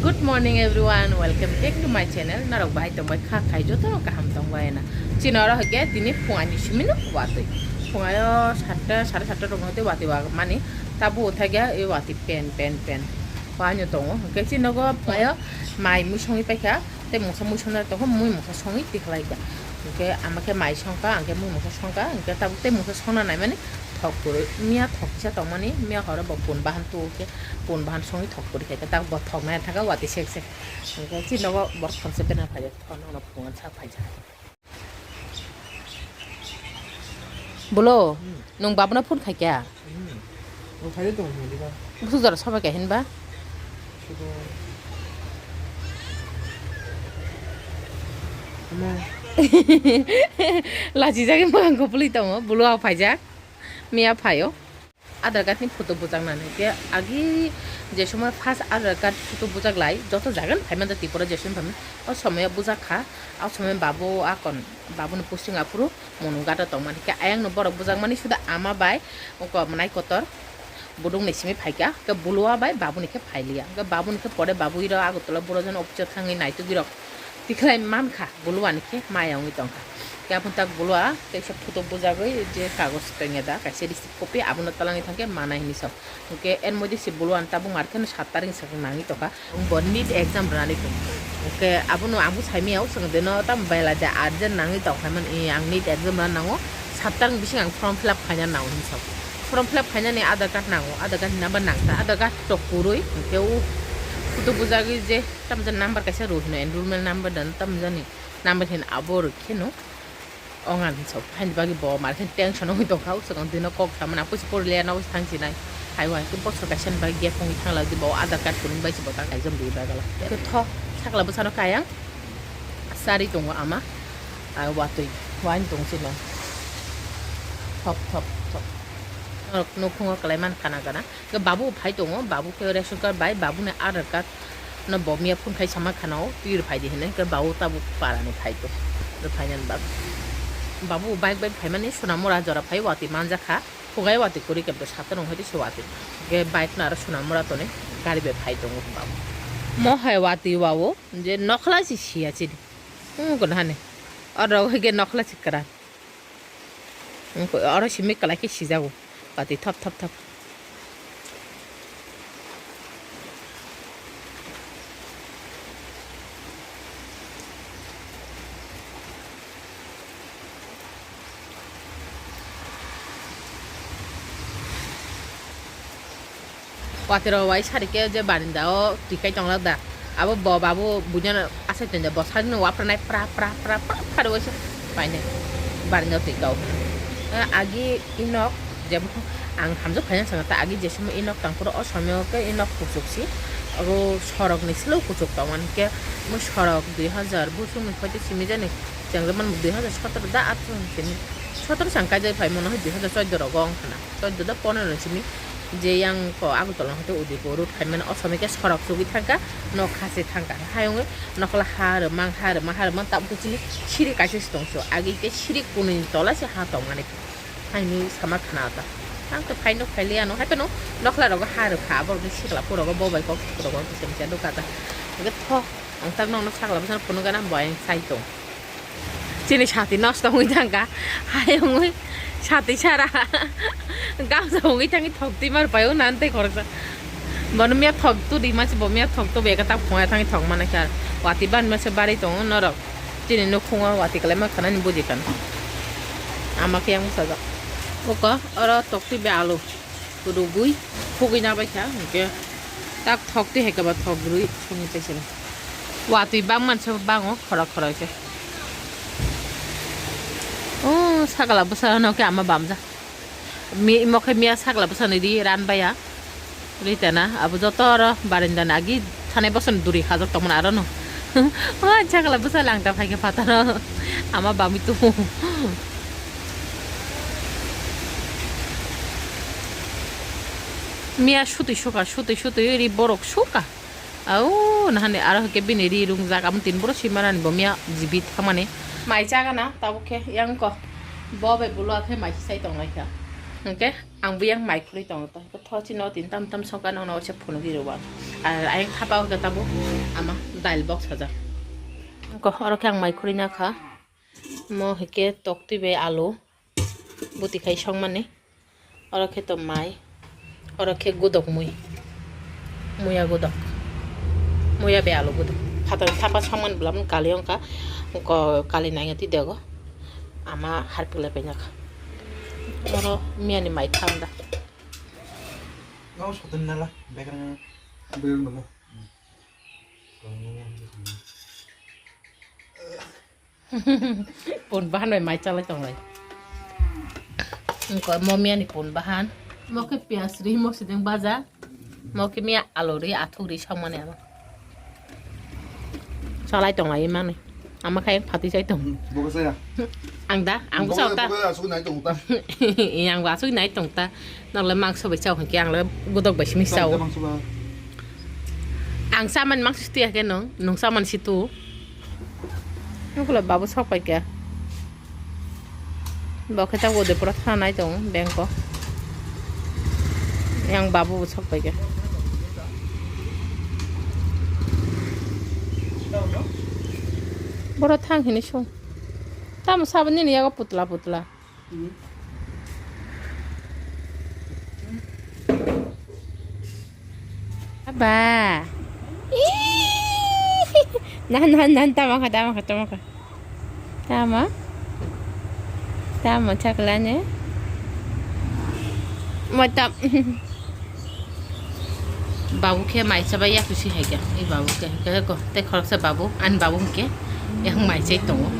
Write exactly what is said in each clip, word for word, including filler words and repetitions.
Good morning everyone, welcome back to my channel. Norok bai tongbai kha khai joto no kaham tongbai na. Chini oro hwnkhe tini phungai ni simi no watwi. Phungai o satta, sare satta rok no watwi wa mani. Tabu uthai khe e watwi pen pen pen. Wa no tongo. Hwnkhe chini nogo phungai o mai mui songwi paikha. Tei mungsa mui songna tongkha, mui mungsa songwi tikhlai kha. Hwnkhe ama khe mai songkha, ang khe mui mungsa songkha. Hwnkhe tabuk tei mungsa songna naimani thok kwrwi. Miya thok kisa tongmani, miya horo bo pun bahan tu khe pun bahan songwi thok kwrwi kha. Tabuk bo thok nai thaka watwi sek sek. Hwnkhe chini nogo borok thamsa bena phaijak, thok nono phungan sa phaijak. Bolo, hmm, nwng babano phone khaikya? Hmm. Nwng khaide tong hinwi ba? Bwswk jora sobai kha hinba? Sudo. Ama. Lachijagwi mwkhang kupulwi tongo, bolo o phaijak. Miya phaio. Aadhaar card ni photo bujaknani. Khe agi je somoy first Aadhaar card photo bujaklai, joto jagan phaimani Tripura je somoy phaimani, o somoyo bujak kha. O somoy babu akon, babuni posting aphuru Monungato tongmani. Khe ayang no borok bujakmani suda ama bai, oko mwnai kotor, budung ni simi phaikha. Khe buluwa bai babuni khe phailiya. Khe babuni khe pore babu iro Agartala Borojon office o thangwi naitugwi rok tikhlai mankha, buluwani khe maya wngwi tongkha. Khe aboni tak buluwa teisa photo bujagwi je kagoj tongya da, kaisa receipt copy, abono twlangwi thangkhe manai hinwi sao. Hwnkhe er moddhe se buluwani tabuk market no sat tarik ni swkang nangwi tongkha. Bo NEET exam rwnani tong. Hwnkhe abono ang bo saimaya, o swkang deno tamo belai de urgent nangwi tongkhaimani, ang NEET exam rwna nango, sat tarik ni bising ang form fill up khaina nango hinwi sao. Form fill up khainani Aadhaar card nango, Aadhaar card ni number nangkha, Aadhaar card rok kwrwi, hwnkhe o photo bujagwi je tamo jani number kaisa rw hino, enrollment number da tamo jani number hino abo rw kheno ong ang hinwi sao. Haini bagwi bo mar khe tension wngwi tongkha, o swkang dino kok samani, ang puisa pori le nogo thang sinai. Hai wai khe bosor kaisa ni bagwi gap wngwi thang lagdi, bo Aadhaar card kwrwini bai se bo ta kaijak bui bagala. Khe tho sakla bwsano kayang. Sari tongo ama, ah, watwi, wine tong sino. Thop, thop, thop. Norok nukhungo kwlai man kana kana. Khe babu phai tongo, babu khe ration card bai, babu ni Aadhaar card no bo miya phone khai sama khana o, twi rw phai di hinwi, khe babu tabuk para ni phai tongo. Rw phai nani babu. Babu bike bai phai mani Sonamura jora phai watwi manjak kha. Thugai watwi kwrwi khe bo sat tarik hai se watwi. Khe bike no aro Sonamura toni gari bai phai tongo babu. Mo hai watwi wa o je nokhla si siya chini. Hmm, kono hani. Oro hai khe nokhla si kwran. Hmm, ko-, oro simi kwlai khe sijago. Watwi thop thop thop. Watwi rok bai sari khe je barinda o twi kai tonglak da. Abo bo babu buino asai tongda, bo sari no wapranai pra pra pra pra pra waisa painai barinda o twi kau. Eh, agi inok je ang hamjak phaina sanga ta agi je somo inok tangphuru o somo khe inok kuchuk si. Abo sorok ni silo kuchuk tongmani khe mo sorok dui hajar bosong ni phoite simi jani. Chengre man dui hajar sotoro da atro sini. Sotoro sang kaijak phai mano hai dui hajar chuddo rogo wng khana. Chuddo da ponero simi. Je yang ko Agartala hote Udaipur road khai mano, o somoi khe sorok chugui thangkha, nok ha se thangkha. Hayungwi nokla ha rwmang, ha rwmang, ha rwmang, tabuk chini siri kaisa se tongso. Agi khe siri kunui ni tola se ha tongmani. Haini sama khna ta. Ang to phaino phailiya no, hai phano nokla rogo ha rwkha, abo rokni sikla phurogo bo bai kok phurogo kisa misa nukha ta. Hwnkhe tho, ang tak nokno sakla bwsano phunukgana bo ayang sai tong. Chini sati nosto wngwi thangkha, hai wngwi sati sara gamsa wngwi thangwi thok twi mar paio nang tei khoroksa. Bono miya thok tu di masi bo miya thok tu beka ta phunga thangwi thok mana kha. Wati ban masa bari tongo norok. Chini nukhungo wati kwlai ma khanani buji khan. Ama khe yang bwsajak. Oko oro tok twi be alu. Rugwi khugwi na bai kha, hwnkhe tak thok twi hai khe ba thok rwi songwi tei sini. Watwi bang manse bango khorok khorok se. O sakla bwsa no khe ama bamja. Mi imo khe miya sakla bwsa ni ri ran baya. Ri tana abo joto oro barinda ni agi thanai bosor ni duri khajak tongmani aro no. O sakla bwsa langta phai khe phataro ama bamwi tubu. Miya sutwi suka, sutwi sutwi ri borok suka. Au, nahani aro hwnkhe bini ri rungjak, amo tini borok simanani bo miya jibit thangmani. Mai chagana, tabuk khe yang ko. Bo bai bolo khe mai sai tonglaikha. Hwnkhe ang buyang mai khurui tongo to. Hwnkhe thochi no tin tam tam songkha nokno waisa phunugwi rwo ang. Ar ayang thapa hwnkhe tabuk ama dail box sajak. Hwnkhe oro khe ang mai khurui nakha. Mo hwnkhe toktwi bai alu. Buti khai songmani. Oro khe to mai. Oro khe gudok mui. Muya gudok. Muya be alu gudok. Phatar thapa songmani bwlam kali wngkha. Ko kali nangya twi dego. Ama harpile painakha. Oro miyani mai thanda. Nang sotin nala, bekrang. Buyung namo. Pun bahan bai mai chalai tonglai. Engko mo miyani pun bahan. Mo khe piyas ri, mo sideng baja. Mo khe miya alu ri, athuk ri songmani abo. Chalai tonglai mani. Ama khe phatwi chai tong. Bogo saya. Ang da, ang bo chao ta. Bogo asuk nai tong ta. Yang bo asuk nai tong ta. Nokle mangso bai chao hwnkhe ang le gudok bai simi chao. Mangso ba. Ang chamani mangso si tuya khe nung, nung chamani si tu. Nokle babu sok pai khe. Bo khe ta Udaipur thanai tong bank o. Yang babu bo sok pai khe. Boro thang hini sung. Tamo saboni ni yago putla putla. Aba. Nan, nan, nan, tama kha, tama kha, tama kha. Tama. Tama chakla ne. Mo tam. Babu khe mai chabai ya khusi hai khe. Ei babu khe, khe ko, tei khoroksa babu, ani babu hwnkhe, yang mai chai tongo.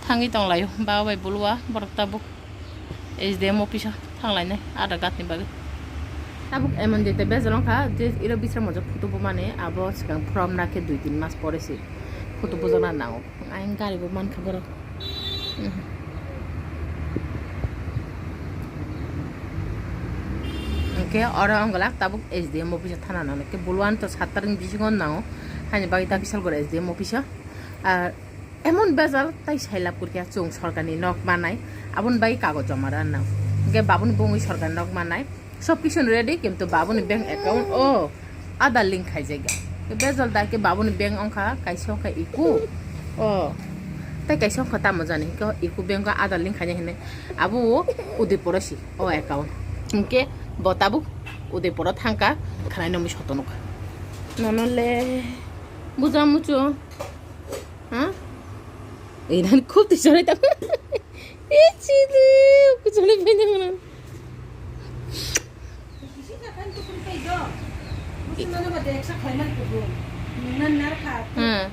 Thangwi tonglaio, baba bai buluwa, borok tabuk S D M office o thanglainai, Aadhaar card ni bagwi. Tabuk emon jete bejal wngkha, je iro bisra mojok photo bumani, abo swkang from na khe dui tin mas pore se photo bujana nango. Ayang gari bo mankha borok. Mhm. Hwnkhe oro wngwlak tabuk S D M office o thana nangnai. Khe buluan to saat tarik ni bisingo nango. Haini bagwi ta Bisalgor S D M office o. Ar emon bejal tai sailab kwrwikha chwng sorkarni nok manai. Aboni bagwi kagoj joma rw nango. Hwnkhe babuni bongwi sorkarni nok manai. Sob kisu ready, kintu babuni bank account o Aadhaar link khaijak ya. Bejal da ke babuni bank wngkha, kaisa wngkha Eco. O, tei kaisa wngkha tamo jani, hwnkhe Eco bank o Aadhaar link khainai hinwi. Abo o Udaipur o si, o account. Hwnkhe bo tabuk Udaipur o thangkha, khwnai nw mui sotonukha. Nono le buja muchu. Ha? Ei, nan khub twi chonai tamo. Ei, chini, kuchonai pai nang nan. Hmm.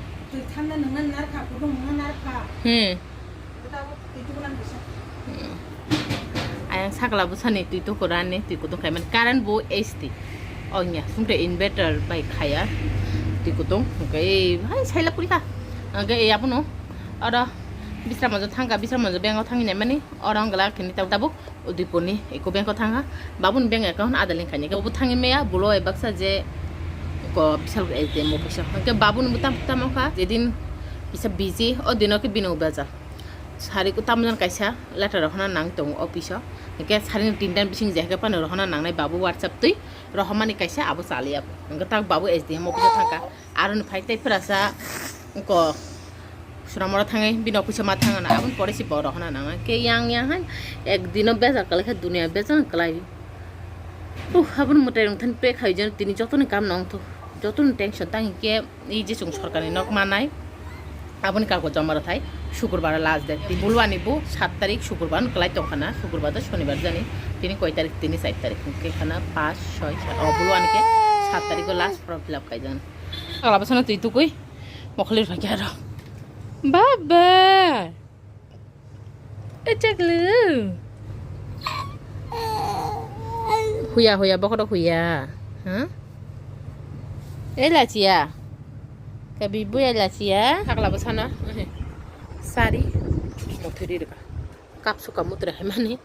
Hmm. Hmm. Ayang sakla bwsani twi tukurani twi kutung khaimani current bo S T. Ongya sumte inverter bai khaya twi kutung hwnkhe hai saila purikha hwnkhe abono oro bisra mojo thangkha bisra mojo bank o thangwi naimani oro wngla khini tabuk Udaipurni Eco bank o thangkha babuni bank account Aadhaar link khainai khe bo thangwi maya bolo bai baksa je ko bisal S D M office o hwnkhe babuni bo tam tam wngkha jedin kisa busy o dino khe bini bejal. Sari ko tamjani kaisa letter rohorna nang tongo office o. Hingke sari ni tinta ni bising je hingke phano rohorna nangnai babu WhatsApp twi rohormani kaisa abo chaliya bo. Hingke tak babu S D M office o thangka. Aroni phai tei phrasa ko suramoro thangwi bini office o ma thangna aboni pore se bo rohorna nangnai. Hingke yang yang hai ek dino bejak kwlai khe duniya bejak kwlai. Uh, aboni mwtai rok thani pek hai jon tini jotoni kam nang thok jotoni tension tang hingke. Ei je chwng sorkarni nok manai, aboni kagoj joma rwthai, sukurbar last date. Tini buluani bo saat tarik sukurbar no kwlai tongkha na, sukurbar do shonibar jani. Tini koi tarik? Tini char tarik. Hwnkhe khana panch, chhoi, saat. O buluani khe saat tarik o last form fill up khaijak. Agla bwsano twi tukui mokholi rwkha aro. Baba! E chaklu. Huya, huya, bokoto huya. Ha? E lachiya. Kabi buya lachiya. Thakla bwsana. Sari. Mothuri rwkha. Kapsuka mutre hai mani.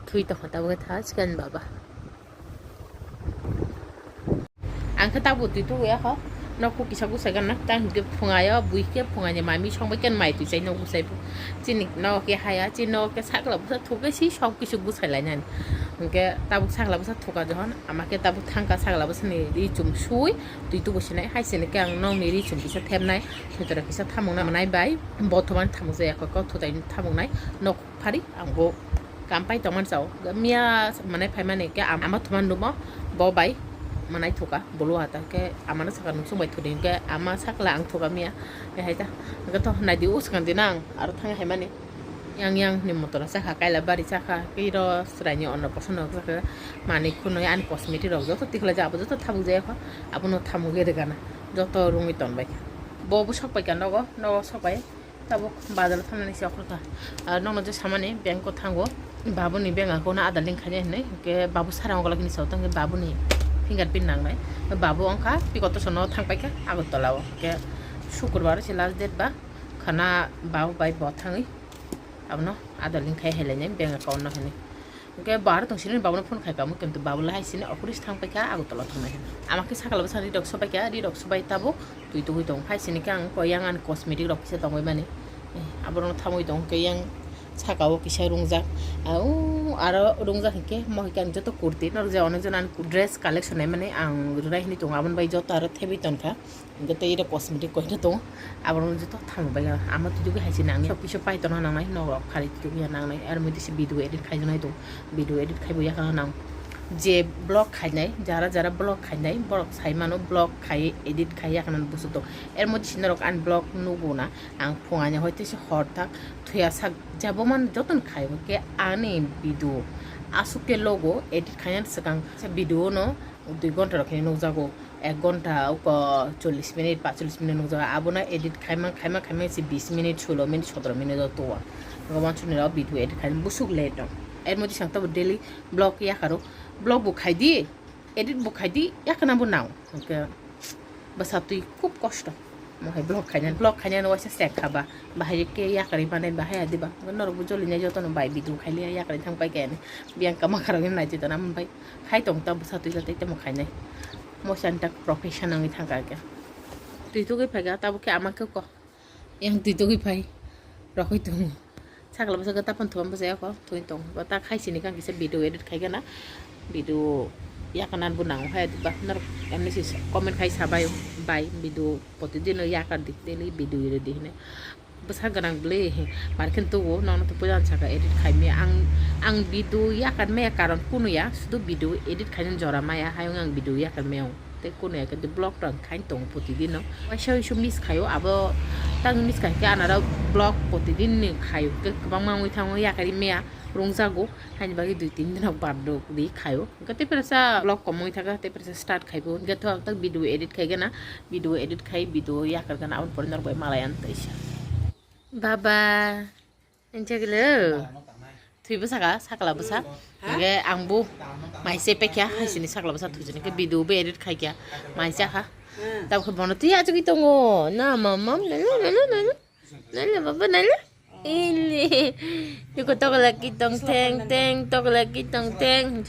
Thui tongkha tabuk tha, sikan baba. Ang khe tabuk twi tukuya kho. Nok kisa gusai gana, tang hingke phungayo, bui ke phungaini mami songbai ken mai twi chai nok gusai bo. Chini nok ke haya, chini nok ke sakla busa thuke si sob kisu gusai lainani. Hingke tabuk sakla busa thuka johon, ama ke tabuk thangka sakla busa ni ri chum sui, twi tubu sinai, hai sini ke ang nok ni ri chum kisa thepnai, thwi tora kisa thamung na manai bai, bo thuman thamung jaya kho, kok thutai thamung nai, nok phari ang bo kam pai tongman sao. Miya manai phaimani ke am-, ama thuman numo bo bai manai thuka bulu hata ke amano saka nung sung bai thudi ke ama sakla ang thuka miya. Hai ta ke to nai di uskan di nang aro thang hai mani. Yang yang ni motor saka kaila bari saka kiro srai ni ono poso nok saka mani khunui ani cosmetic rok joto tikla ja abo joto thabuk jaya kho abono thamuk ye rega na joto rungui ton bai. Bo bo sok pai ka nogo nogo sok pai. Tabuk bazar o thangnani se okhrokha. Ar nokno je samani bank o thango, babuni bank account no ada link khainai hinwi, hwnkhe babu sara ongla kini sao tongkhe babuni fingerprint nangnai. Babu wngkha pikoto sono thang paikha Agartala o, hwnkhe sukurbar se last date ba khana babu bai bo thangwi abono ada link khai hailainai bank account no hinwi. Hwnkhe bo aro tong sini babuno phone khai pamo, kintu babu lahai sini office thang paikha, Agartala thangnai hinwi. Ama khe sakala bwsa ri rok sobai kha, ri rok sobai tabuk twi tugui tong. Hai sini khe ang koi yang ani cosmetic rok kisa tongbai mani. Eh, aborokno thamwi tong khe yang saka o kisa rungjak. Ah, o aro rungjak hinkhe mo hinkhe ang joto kurti norok je onek jon ani dress collection nai mani ang rwnai hinwi tongo, aboni bai joto aro thebwi tongkha. Hingke tei iro cosmetic koina tongo, aborok joto tamo bai ama twi tugui hai se nangya, kisa pai tongna nangnai, nok rok khari twi tugui ya nangnai, aro mui tisi video edit khai nai tongo, video edit khai bo yakana nang je vlog khainai, jara jara vlog khainai, borok sai mano vlog khai edit khai yakana busuk tongo, er mui tisi norok ani vlog nugo na, ang phung ani hoi tisi hor tak thuya sak jabo man jotono khai hwnkhe ani video aswk ke logo edit khainani swkang video no dui ghonta rok khe nukjago. Ek ghonta uko chollish minute, paanchchollish minute nukjago. Abono edit khaima, khaima, khaima se bis minute, solo minute, sotoro minute o tongo. Obo wansukni rok video edit khaima busuk late no. Er moddhe sang tabuk daily vlog yakaro. Vlog bo khaidi, edit bo khaidi, yakana bo nang. Hwnkhe bwsa twi khub kosto. Mohai vlog khaina, vlog khaina no waisa sek khaba. Bahai ke yakarwi manai bahai adiba. Norok bo joli nai jotono bai video khaili yakarwi thang pai khe ani. Biyang kama kharok nai jitana bai. Khai tong ta bwsa twi tei tamo khainai. Moisa ni tak profession wngwi thangka khe. Twi tugwi phaikha tabuk khe ama khe ko. Yang twi tugwi phai. Rokoi tongo. Sakla bwsa khe tapon thum bwsa yakho thwi tong. Bo ta khai sini kang kisa video edit khai gana. Video yakana bo nang hai ba norok M S comment khai sabai bai video protidin yakar di daily video edit di hine. Bwsa gwnang bwle, mar khe tugo, nono to puila saka edit khai maya. Ang, ang video yakar maya karon kunu ya, sudu video edit khaina jora maya, hayung ang video yakar maya. Tei kunu ya, kintu vlog rok khai tongo protidin no. Waisa waisa miss khaio, abo tang miss khai khe anaro vlog protidin ni khaio, khe kwbangma wngwi thango, yakari maya, rungjago, haini bagwi dui tin din rok bad rok ri khaio. Hwnkhe tei peresa vlog komwi thaka, tei peresa start khaibo. Hwnkhe to ang tak video edit khai gana, video edit khai, video yakar gana, aboni pore norok bai malai ang teisa. Baba, enjagilo. Thwi bwsa kha, sakla bwsa. Hwnkhe ang bo mai se pekya, hai sini sakla bwsa thwi sini khe video bo edit khai kya, mai cha kha. Tabukhe bono twi achugwi tongo, na mamam, na na na na na. Naila baba naila. Ini. Yuko tokla kitong teng teng, tokla kitong teng.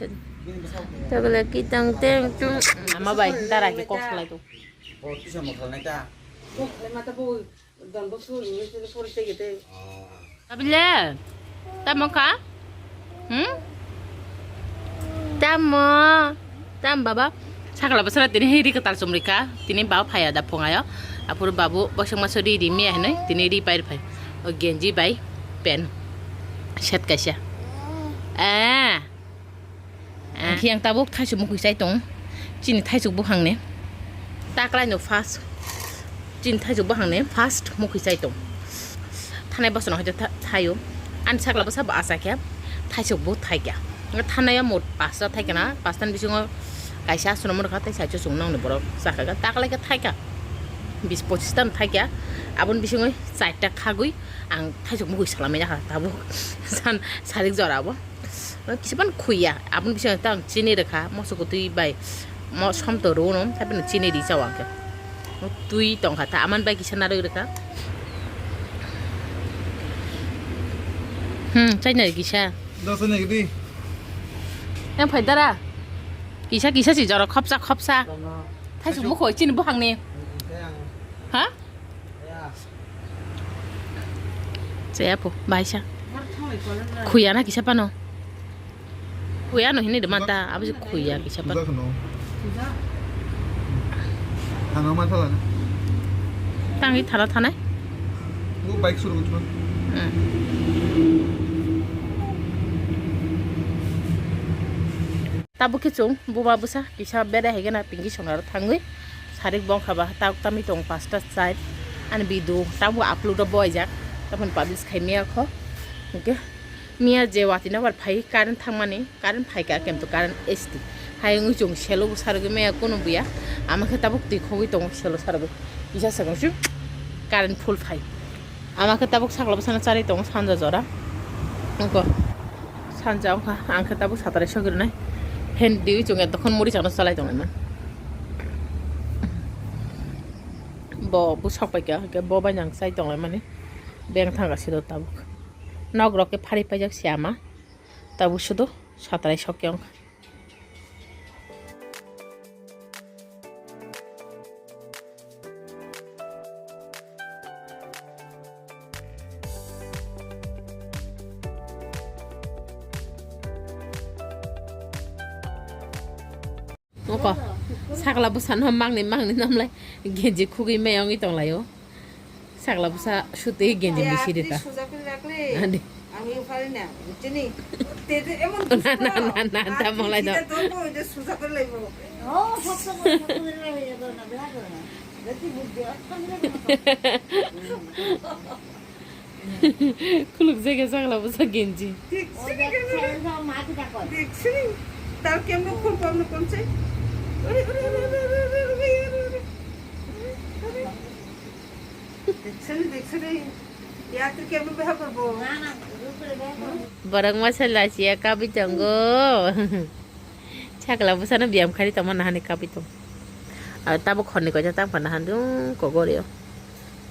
Tokla kitong teng tung. Ama bai dara ke kok salai tu. Abile. Tamo ka? Hmm? Tamo, tam baba. Sakla bwsala tini hi ri kwtal chumrika. Tini baba phaya da phungayo. Aphuru babu bosong maso ri ri miya hinui. Tini ri pai phai. O genji bai pen. Set kaisa. Eh. Eh. Ang tabuk thaisuk mukhui chai tong. Chini thaisuk bukhang ni. Taklai no first. Chini thaisuk bukhang ni first mukhui chai tong. Thanai bosono hai tha-, thaio. Ani sakla bwsa bo acha khe thaisuk bo thaikha. Thanai mo pasta thaikha na, pasta ni bisingo kaisa aswrwng rwkha tei saichung nongni borok chakha kha. Taklai khe thaikha. Bis pochis ta no thaikha. Aboni bisingo charta khagwi ang thaisuk mukhui salamai jakha tabuk. San sarik jora bo. Kisapan khuya, aboni bisingo tang chini rwkha, moso kwtwi bai mo somto rwno, haibeno chini ri chao ang khe. Twi tongkha ta, amani bai kisa narwk rwkha. Hmm, chaina ri kisa. Dasa ni gidi. Yang phai dara. Kisa kisa si jora khopsa khopsa. Thaisuk mukhui chini bukhangni. Ha? Chaya po, baisa. Khuya na kisa pano. Khuya no hini de manta, abo se khuya kisa pano. Thana ma thala na. Tangi thana thanai. Bu bike suru gutma. Hmm. Tabuk khe chwng buba bwsa kisa bere hai gana pinki sonaro thangwi sarik bongkha ba tak tamwi tongo pasta chai ani video tabuk upload o boijak tamoni publish khai maya kho hwnkhe miya je watwi nabar phai current thangmani current phaika kemto current S T hai wngwi chwng selo bo sarogwi maya kunu buya ama khe tabuk twi khogwi tongo selo sarogwi kisa sakang swi current full phai. Ama khe tabuk sakla bwsano charwi tongo sanja jora. Wngkha sanja wngkha ang khe tabuk satare sogwi rwnai. Phen diwi chwng edokhon muri chana chalai tonglaimani. Bo bwsok paikha hwnkhe bo bai nang chai tonglaimani. Beng thangkha sido tabuk. Nok rok khe phari paijak si ama. Tabuk sudo satare sokya wngkha. Oko sakla bwsano mangni mangni namlai genji khugwi maya wngwi tonglaio. Sakla bwsa sutwi genji misi rita. Adi. Ami ufari na, buchini. Tete emon na, na, na, na, na, ta molai do. Tete to mo de suja kar laibo. Oh, sab sab sab sab laibo, ya do na, bela do na. Jati buddi, at kami na. Khuluk jaga sakla bwsa genji. Deksini, deksini. Tar kemno khum pamno komse. Ore, ore, ore. Deksini, deksini. Ya, tu kemno beha korbo. Borok masa lachiya kabi tongo. Sakla bwsano biyam khai tongma nahani kabi tong. Aro tabuk khorni koita tangkha nahani dung kogori o.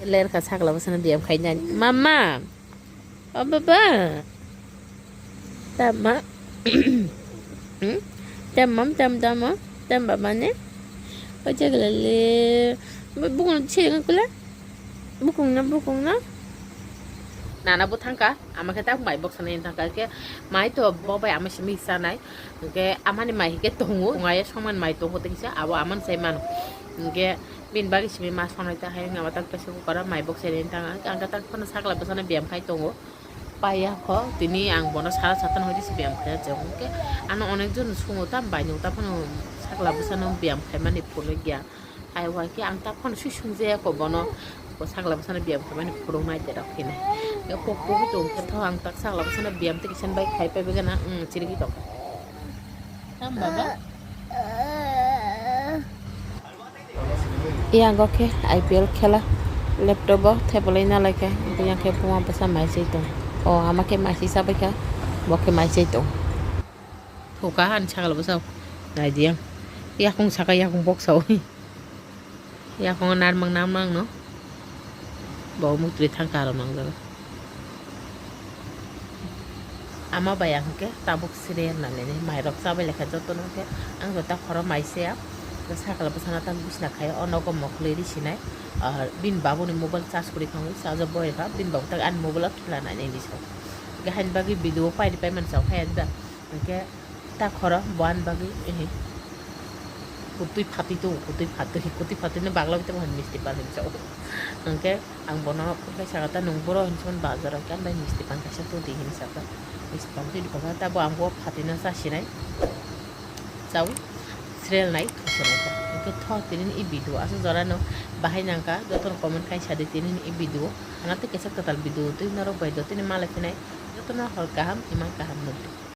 Lerkha sakla bwsano biyam khai nani. Mama. O baba. Tama. Hmm? Tamam, tam, tama. Tam baba ne. O jagla le. Bukung chhe ngakula. Bukung na, bukung na. Nana bo thangka. Ama khe tak mai bok sanai thangka. Ke mai to bo bai ama simi sanai. Hingke amani mai hingke tongo, tongo ya songmani mai tongo tei kisa abo amani sai mano. Hingke bini bagwi simi ma sonai ta hai wngya ma tak pressure cooker o mai bok sai tang ang ta tak phano sakla bwsano biyam khai tongo. Paiya kho tini ang bono sara sata no hoite se biyam khai je hingke ano onek jon sungo ta bai nung ta phano sakla bwsano biyam khai mani phunuk ya. Hai hwnkhe ang ta phano swi swngjaya kho bono, bo sakla bwsano biyam khaimani phuruknai derok hinwi. Kok kugwi tongkhe tho ang tak sakla bwsano biyam tei kisa bai khai pai bagwi na, mm, chirigwi tongkha. Tam baba? Yang khe I P L khela laptop o thepalwi nalaikha, yang khe buma bwsa mai chai tong. O ama khe mai si chabaikha, bo khe mai chai tong. Thoka han sakla bwsa naidi yang. Yakung saka yakung bok sao. Yakhungo narwk narwk no bo muktrwi thang karo nangjago. Ama bai ang hwnkhe tabuk serial nailani mairok chabai lekha jotono hwnkhe ang jota khoro mai se ya sakla bwsano tak bisna khai o nogo mokhwlwi ri sinai. Ah, bini babuni mobile charge kwrwi thangwi charge o boyar kha bini babu tak ani mobile o khela nainai hinwi sa hwnkhe haini bagwi video paidi paimani sa khe da. Hwnkhe ta khoro bo ani bagwi, ehe, kutui phatwi tongo, kutui phatwi, kutui phatwino bagla bai tongo misti pan hinwi sao. Hwnkhe ang bono phunukhe saka ta nwng boro hinwi sabo bazaro khe ang bai misti pan kaisa tongdi hinwi saka. Misti pan twi rwkha ta bo ang bo phatwino chasinai. Chawi srel nai thusa nai ta. Hwnkhe tho tini i video aswk jorano bahai nangkha jotono comment khai sadi tini i video. Ang tei kaisa kwtal video twi norok bai do tini malai phinai jotono hor kaham imang kaham nukdi.